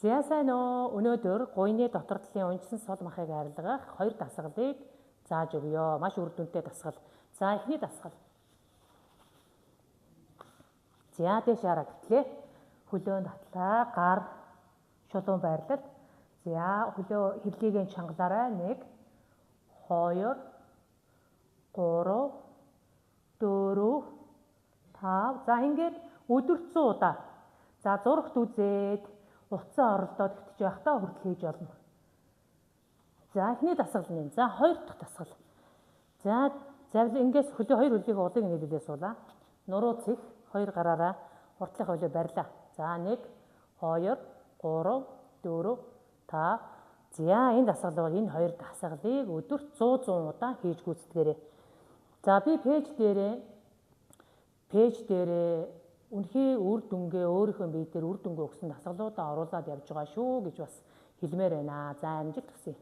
За сайн уу? Өнөөдөр гуйны дотор талын унжсан сул махыг арилгах хоёр дасгалыг зааж өгье. Маш үр дүнтэй дасгал. За эхний дасгал. За дээш хараа гэтлээ. Хөлөө татлаа. Гар шулуун байрлал. За хөлөө хэвлийгээ чангалаарай. 1 2 3 4 5. За ингээд өдөрт 100 удаа. За зурагт үзээд утсан оролдоод хэвтэж байхдаа хүртэл хийж болно. За эхний дасгал нь. За хоёр дахь дасгал. За завл ингээс хөлөө хоёр хөлийг улыг нийлүүлээ суулаа. Нуруу цэх хоёр гараараа уртлын хөлөө барьлаа. За 1 2 3 4 5. За энэ дасгал бол энэ хоёр дасгалыг өдөрт 100 100 удаа хийж гүйцэтгээрэй. За би пэйж дээрээ үнэхээр үр дүнгээ өөрийнхөө бие дээр үр дүнгээ өгсөн дасгалуудаа оруулаад явж байгаа шүү гэж бас хэлмээр байна. За амжилт хүсье.